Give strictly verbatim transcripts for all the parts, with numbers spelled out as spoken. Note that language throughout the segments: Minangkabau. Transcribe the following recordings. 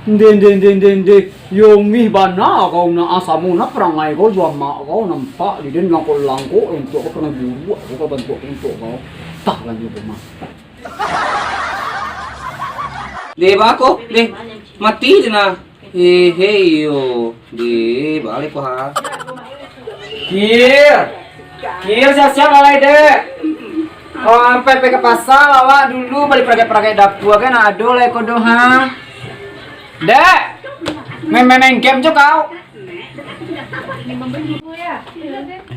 Ndeh, ndeh, ndeh, ndeh, ndeh. Yo mih bana kau nak, ah, samo nak parangai kau jo amak kau, nampak di den langkok-langkok, untuak kau parangai buruak, kau bantuak untuak kau. Tah, lanjut rumah. Deh, bako, deh. Mati deh nah. Hehe, iyo. Deh, balik ko ha. Kir. Kir, siap-siap lah lai, Dek. Kau ampai pai ka pasa, awak dulu bali paragek-paragek dapua, kan ado lai ko doh, ha. Dek. Main-main game jo kau. Eh,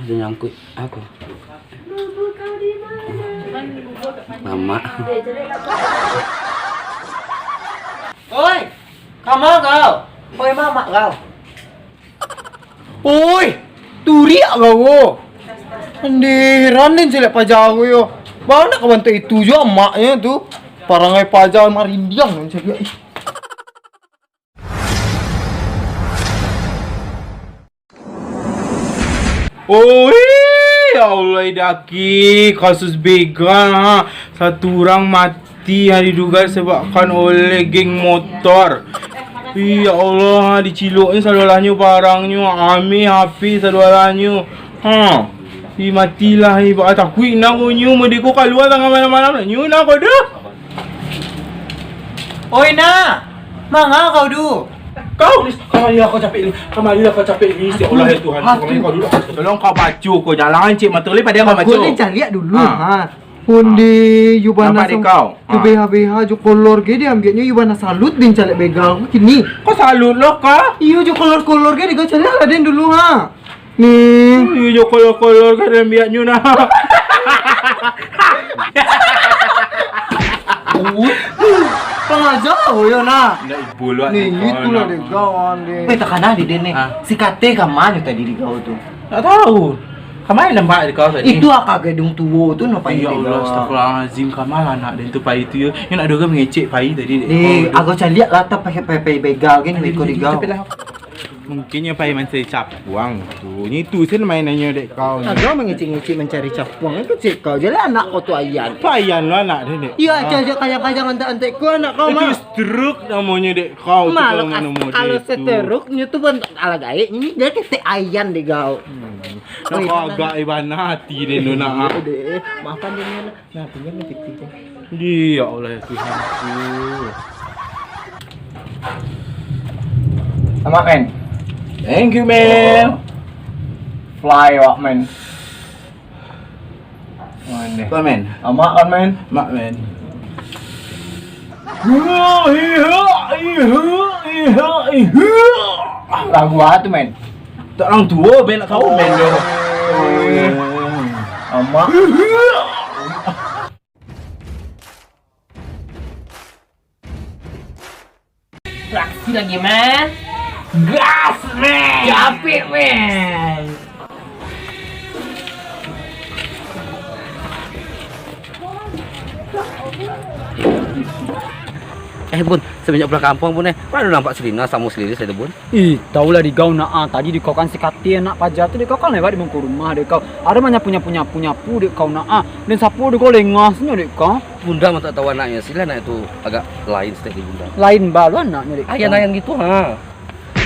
dia nyangkut. Apa? Mamak. Oi, kama kau? Oi, mamak kau. Oi, turiak kau. Andiran den caliak paja ko yo. Bana ka bantuak itu jo amaknyo tu. Parangai paja marindiang den caliak. Oi, ya Allah, Idaki, kasus begal, ha. Satu urang mati, ha, diduga disebabkan oleh geng motor. Ih, ya Allah, ha, diciloknyo sadolahnyo barangnyo, ameh H P sadolahnyo. Ha. Ih, matilah, ih, baa takuik nah ko nyo, mode ko kalua tangah malam-malam lah nyo nah ko doh. Oi, nah! Manga kau tu? Kau ni, kamarilah kau capek ni. Kamarilah kau capek ni. Ya Allah, ya Tuhan. Kamarilah kau dulu. Tolong kau baco ko. Jangan cek mato leh pada kau baco. Kau ni caliak dulu, ha. Onde, yu bana. Nampak dek kau? Yu beha-beha jo kolor ge diambiaknyo, yu bana salut den caliak begal ko kini. Kau salut lo kau? Iyo, jo kolor-kolor ge dek kau caliak lah den dulu, ha. Ni. Ui, jo kolor-kolor kan ambiaknyo nah. Ui. Pangaja lah boyo nah. Ndak ibo lo. Ni, itulah dek kau, Ande. Eh, takana di den ni. Ha? Si Kate ka ma tadi di kau tu? Ndak tahu. Ka ma nampak di kau tadi? Itu aka gadung tuo tu nampak di kau. Ya Allah, astagfirullahalazim, ka ma anak den tu pai tu yo. Nyo ndak ado mangecek pai tadi dek kau tu. Eh, aku caliak lah tak pakai pai-pai begal kan, iko di kau. Mungkin nyo pai mancari capuang tu. Nyo itu sen mainannyo dek kau. Agak mangecek-ngecek mancari capuang. Itu cek kau je lah anak kau tu Ayan. Tu Ayan lo anak den, dek. Iyo, aja-aja kayang-kayang antek-antek ko anak kau mah. Itu stroke namonyo dek kau tu. Malah kalau mano model kalau tu. Stroke nyo tu pun ala gaek ni dia ketek Ayan dek kau. Hmm. Nak kau agak ibana hati den tu nak. Iyo deh. Maafkan dia ni. Nah, tinggal ni titik tu. Di, ya Allah, ya Tuhanku. Amak, men. Thank you, men. Fly, wak, men. Mana? Apa, men? Amak kan, men? Mak, men. Lagu apa tu, men? Tak orang tua, men, nak tahu, men, dia. Amak. Aksi lagi, men. Gas, men. Capek, men. Eh, Bun, semenjak pulang kampung, Bun, eh, mana nampak si Lina samo si Lilis itu, Bun? Ih, tau lah dek kau nak ah, tadi dek kau kan si Kati anak paja tu dek kau kan lewat di muko rumah dek kau. Ado mah nyapu, nyapu, nyapu, nyapu dek kau nak ah. Den sapo dek kau lengah senyo dek kau. Bunda mah tak tahu anaknya, sila anak itu agak lain setiap di Bunda. Lain balu anaknya dek kau. Ayan-ayan gitu ha.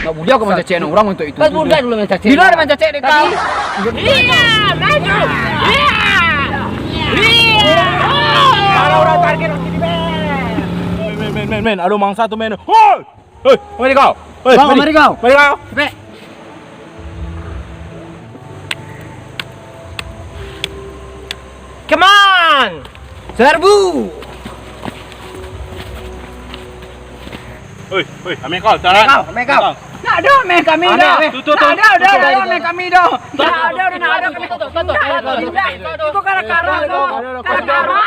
Nak buliah kau mancacek anak urang untuak itu. Kan Bunda dulu mancacek. Bila ado mancacek dek kau? Iya, maju. Iya. Iya. Kalau urang target sini, men. Men, men, men, men, ado mangsa tu, men. Hoi! Hei, kamari kau. Hei, kamari kau. Kamari kau. Cepek. Come on. Serbu. Hei, hei, ameh kau, tahan. Ameh kau, ameh kau. Nak ado ameh kami dah. Ameh, ameh. Tutup, tutup. Nak ado, dah, dah, ameh kami dah. Nak ado, nak ado kami tutup, tutup. Itu kara-kara kau. Kara-kara.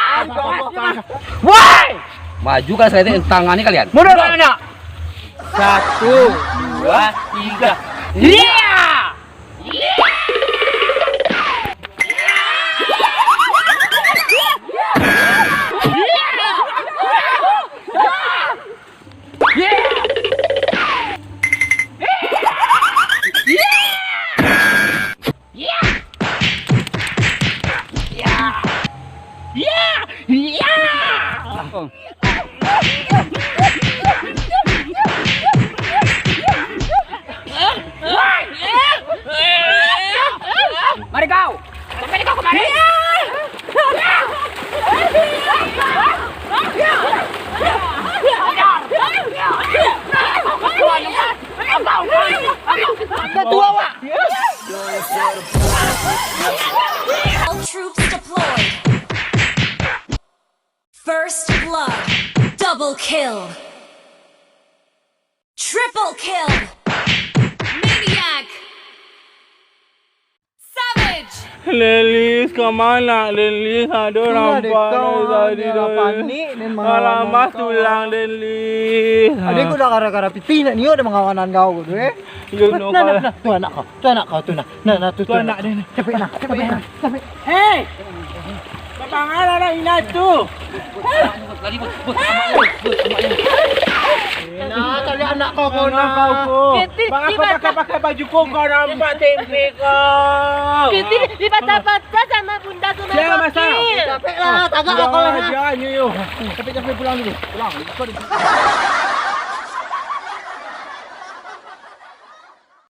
Woi! Maju kan saya teh, tangani kalian. Mundur, mundur. Satu, dua, tiga. Iya! Mari kau! Sampai kau kemari! Ketua, Wak! All troops deployed. First blood. Double kill. Triple kill. Maniac. Savage. Lelis, ka ma, Lelis? Aduh, itulah dek nampak kau, dari tadi dah tu. Panik, den. Alamak, mangalaman kau. Tulang, Lelis. Adek, kau dah gara-gara pitih nak nio dah mangawanan kau tu, eh. Yo, nah, no, nah, kalah. Nah, tu anak kau, tu anak kau tu, nah. Nah, nah, tu, tu anak dia ni. Capek, nah, capek, nah, capek. Hei! Bapangalah lah, Ina tu. Nah, tadi anak kau, kau nak kau. Bang, aku pakai-pakai baju kau, kau nampak tempe kau. Kita dipatah-patah sama bunda sama. Capek lah, tagak lah kau lah, nah. Capek-capek pulang dulu. Pulang. Kau di-